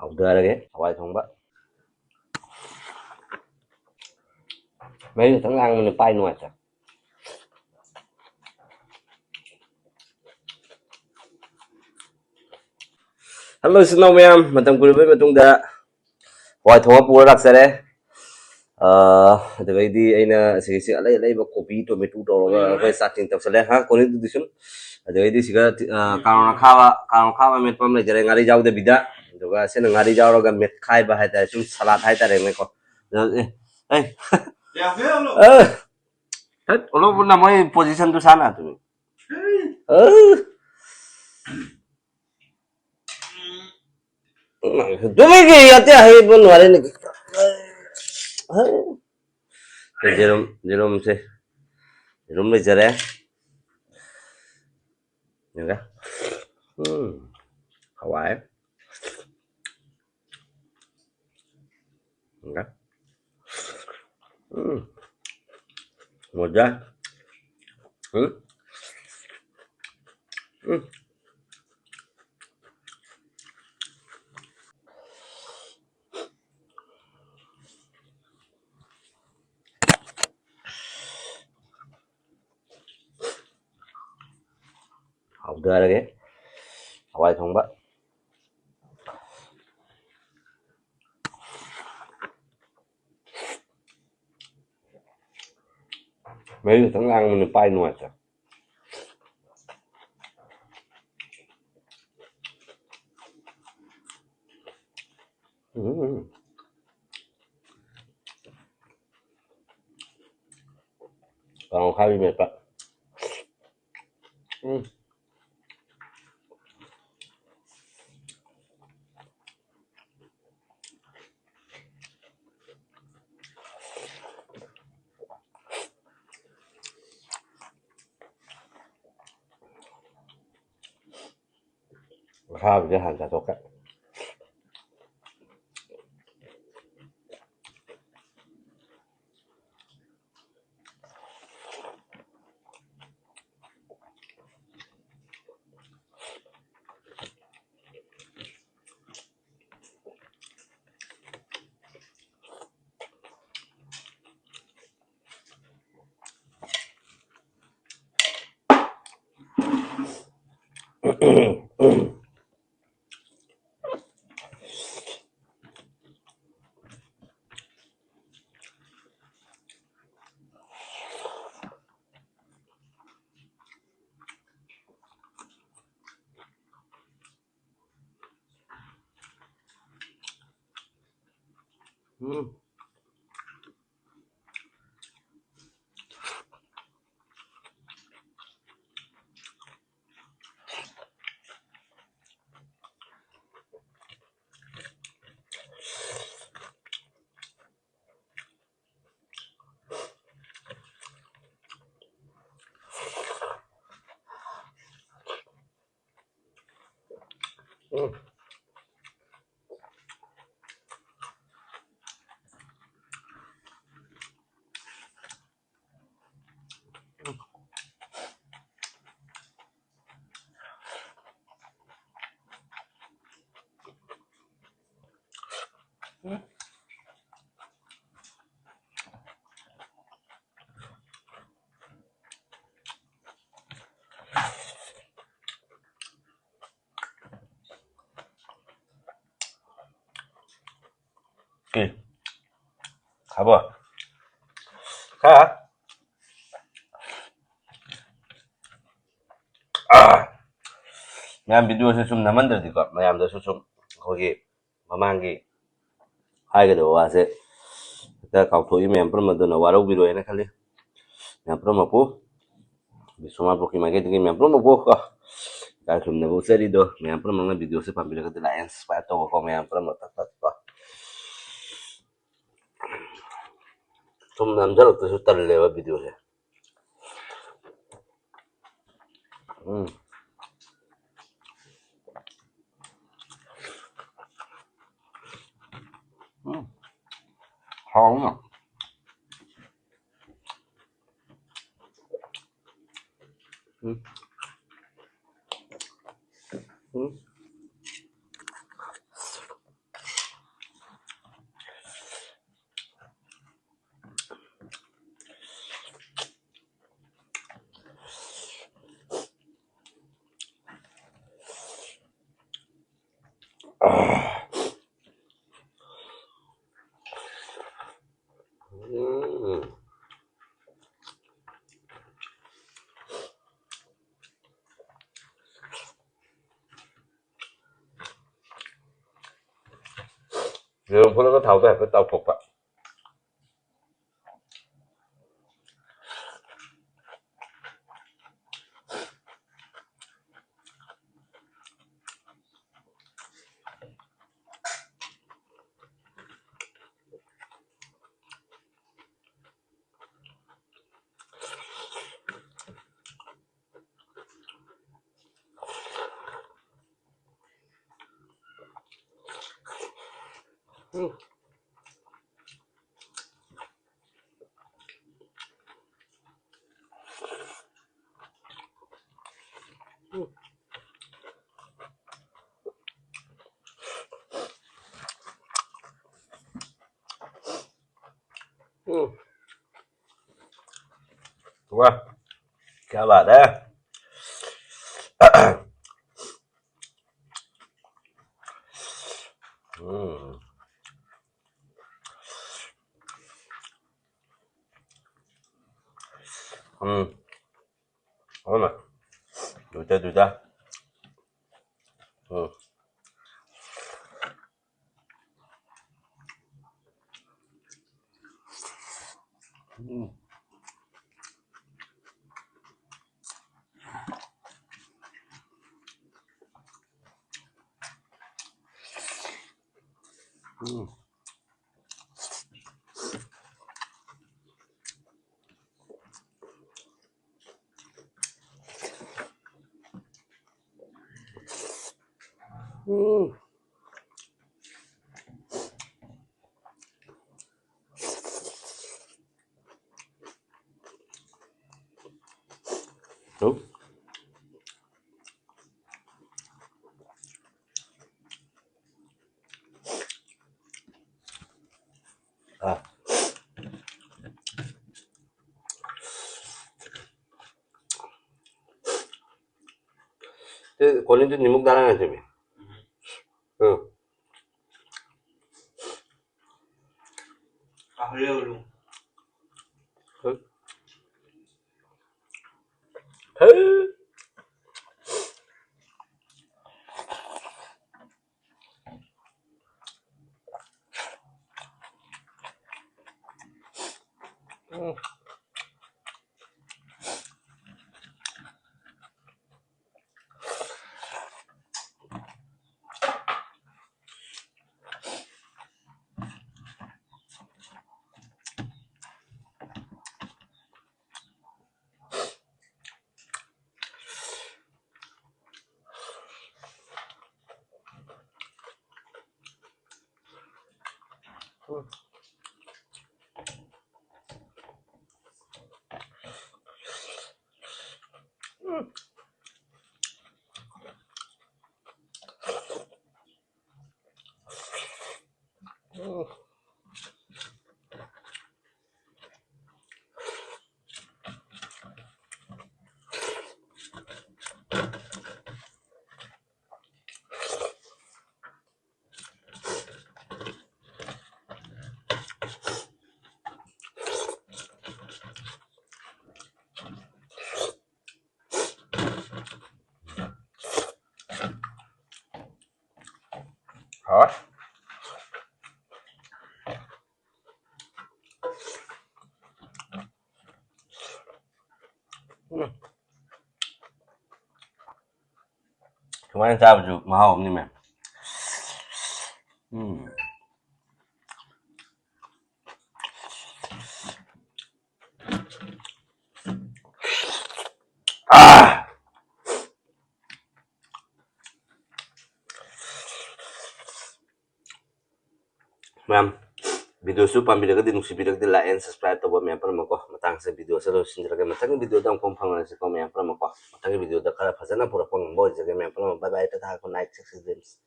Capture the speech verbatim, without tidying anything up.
ꯍꯧꯊꯔꯒꯦ ꯍꯋꯥꯏ ꯊꯣꯡꯕ꯫ ꯃꯩ ꯈꯤꯇꯪ ꯂꯥꯡꯕꯅ ꯄꯥꯏ ꯅꯨꯡꯉꯥꯏꯇ꯭ꯔꯦ꯫ ꯍꯜꯂꯣ ꯏꯆꯤꯟ ꯏꯅꯥꯎ ꯃꯌꯥꯝ, ꯃꯇꯝ ꯀꯨꯏꯔꯕꯩ ꯃꯇꯨꯡꯗ ꯍꯋꯥꯏ ꯊꯣꯡꯕ ꯄꯨꯔ ꯂꯥꯛꯆꯔꯦ꯫ ꯑꯥ, ꯑꯗꯨꯗꯩꯗꯤ ꯑꯩꯅ ꯁꯤꯒꯤꯁꯤ ꯑꯂꯩ ꯑꯂꯩꯕ ꯀꯣꯕꯤ, ꯇꯣꯃꯦꯇꯣ ꯇꯧꯔꯒ ꯑꯩꯈꯣꯏ ꯆꯥꯛꯁꯤꯡ ꯇꯧꯁꯜꯂꯦ꯫ ꯍꯥ, ꯀꯣꯜꯂꯤꯡ ꯑꯗꯨꯗꯤ ꯁꯨꯝ꯫ ꯑꯗꯨꯗꯩꯗꯤ ꯁꯤꯒ, ꯑꯥ, ꯀꯥꯔꯣꯟ ꯑꯈꯥꯕ, ꯀꯥꯔꯣꯟ ꯑꯈꯥꯕ ꯃꯦꯠꯄ ꯑꯃ ꯂꯩꯖꯔꯦ, ꯉꯥꯔꯤ ꯌꯥꯎꯗꯕꯤꯗ꯫ ꯑꯗꯨꯒ ꯁꯤꯅ ꯉꯥꯔꯤ ꯌꯥꯎꯔꯒ ꯃꯦꯠꯈꯥꯏꯕ ꯍꯥꯏꯇꯥꯔꯦ, ꯁꯨꯝ ꯁꯂꯥꯠ ꯍꯥꯏꯇꯥꯔꯦꯅꯦꯀꯣ꯫ ꯑꯗꯨ, ꯑꯦ, ꯑꯦ꯫ ꯑ, ꯍꯠ, ꯑꯣꯂꯣ ꯄꯨꯟꯅ ꯃꯣꯏ ꯄꯣꯖꯤꯁꯟꯗꯨ ꯁꯥꯟꯅ ꯑꯗꯨ꯫ ꯑ꯫ ꯇꯨꯃꯤꯟꯒꯤ ꯌꯥꯇꯦ ꯍꯩꯕ ꯅꯨꯡꯉꯥꯏꯔꯦꯅꯦ꯫ ꯌꯦꯔꯨꯝ, ꯌꯦꯔꯨꯝꯁꯦ꯫ ꯌꯦꯔꯨꯝ ꯂꯩꯖꯔꯦ꯫ ꯌꯦꯡꯒꯦ꯫ ꯎꯝ꯫ ꯍꯋꯥꯏ꯫ ꯌꯦꯡꯒꯦ꯫ ꯎꯝ꯫ ꯃꯣꯖꯥ꯫ ꯎꯝ꯫ ꯎꯝ꯫ ꯍꯧꯊꯔꯒꯦ꯫ ꯍꯋꯥꯏ ꯊꯣꯡꯕ꯫ ꯃꯩ ꯈꯤꯇꯪ ꯂꯥꯡꯕꯅ ꯄꯥꯏ ꯅꯨꯡꯉꯥꯏꯇ꯭ꯔꯦ꯫ ꯎꯝ꯫ ꯀꯥꯡꯉꯧ ꯈꯥꯕꯤ ꯃꯦꯠꯄ꯫ ꯎꯝ꯫ ꯑꯈꯥꯕꯁꯦ ꯍꯥꯟꯅ ꯆꯥꯊꯣꯛꯀꯦ꯫ ꯎꯝ꯫ ꯎꯝ꯫ ꯑꯦ, ꯈꯥꯕ? ꯈꯥ? ꯑꯥ! ꯃꯌꯥꯝ, video ꯁꯦ ꯁꯨꯝ ꯅꯝꯍꯟꯗ꯭ꯔꯗꯤꯀꯣ, ꯃꯌꯥꯝꯗꯁꯨ ꯁꯨꯝ ꯑꯩꯈꯣꯏꯒꯤ ꯃꯃꯥꯡꯒꯤ ꯍꯥꯏꯒꯗꯕ ꯋꯥꯁꯦ ꯍꯦꯛꯇ ꯀꯥꯎꯊꯣꯛꯏ꯫ ꯃꯌꯥꯝ ꯄꯨꯝꯅꯃꯛ ꯑꯗꯨꯅ ꯋꯥꯔꯧꯕꯤꯔꯣꯏ ꯍꯥꯏꯅ ꯈꯜꯂꯤ꯫ ꯃꯌꯥꯝ ꯄꯨꯝꯅꯃꯛꯄꯨ ꯕꯤꯁ꯭ꯋꯥ ꯃꯥ ꯕ꯭ꯂꯣꯛꯀꯤ ꯃꯥꯏꯀꯩꯗꯒꯤ ꯃꯌꯥꯝ ꯄꯨꯝꯅꯃꯛꯄꯨ ꯀꯣ, ꯏꯀꯥꯏ ꯈꯨꯝꯅꯕ ꯎꯠꯆꯔꯤꯗꯣ꯫ ꯃꯌꯥꯝ ꯄꯨꯝꯅꯃꯛꯅ video ꯁꯦ ꯄꯥꯝꯕꯤꯔꯒꯗꯤ like and subscribe ꯇꯧꯕꯀꯣ, ꯃꯌꯥꯝ ꯄꯨꯝꯅꯃꯛ ꯇꯛ ꯇꯛ ꯀꯣ꯫ ꯁꯨꯝ ꯅꯝꯖꯜꯂꯛꯇ꯭ꯔꯁꯨ ꯇꯜꯂꯦꯕ video ꯁꯦ꯫ ꯎꯝ꯫ ꯎꯝ꯫ ꯍꯥꯎꯅ꯫ ꯎꯝ꯫ ꯎꯝ꯫ ꯎꯝ꯫ ꯌꯦꯔꯨꯝ ꯐꯨꯠꯂꯒ ꯊꯥꯎꯗ ꯍꯥꯏꯐꯦꯠ ꯇꯥꯎꯊꯣꯛꯄ꯫ ꯎꯝ꯫ ꯎꯝ꯫ ꯎꯝ꯫ वाह, क्या बात है। हम्म। हम्म। हो ना। दुधा, दुधा। हम्म। हम्म। हम्म। ꯎꯝ꯫ ꯎꯝ꯫ ꯑꯥ꯫ ꯁꯤ ꯀꯣꯜ ꯂꯤꯛꯇꯨ ꯅꯤꯃꯨꯛ ꯇꯔꯥ ꯉꯥꯏꯁꯦꯃꯤ꯫ ꯎꯝ꯫ ꯍꯥꯎꯋꯦ꯫ ꯎꯝ꯫ ꯁꯨꯃꯥꯏꯅ ꯆꯥꯕꯁꯨ ꯃꯍꯥꯎ ꯑꯃꯅꯤ, ꯃꯌꯥꯝ꯫ ꯎꯝ꯫ ꯑꯥ! ꯃꯌꯥꯝ, videoꯁꯨ ꯄꯥꯝꯕꯤꯔꯒꯗꯤ, ꯅꯨꯡꯁꯤꯕꯤꯔꯒꯗꯤ like and subscribe ꯇꯧꯕ ꯃꯌꯥꯝ ꯄꯨꯝꯅꯃꯛꯀꯣ꯫ ꯃꯇꯥꯡꯁꯤꯗ videoꯁꯦ ꯂꯣꯏꯁꯤꯟꯖꯔꯒꯦ꯫ ꯃꯊꯪꯒꯤ videoꯗ ꯑꯃꯨꯛ ꯐꯥꯎꯅꯔꯁꯤꯀꯣ ꯃꯌꯥꯝ ꯄꯨꯝꯅꯃꯛꯀꯣ꯫ ꯃꯊꯪꯒꯤ videoꯗ ꯈꯔ ꯐꯖꯅ ꯄꯨꯔꯛꯄ ꯉꯝꯕ ꯑꯣꯏꯖꯒꯦ ꯃꯌꯥꯝ ꯄꯨꯝꯅꯃꯛ꯫ Bye bye, Tata, good night, sexy dreams꯫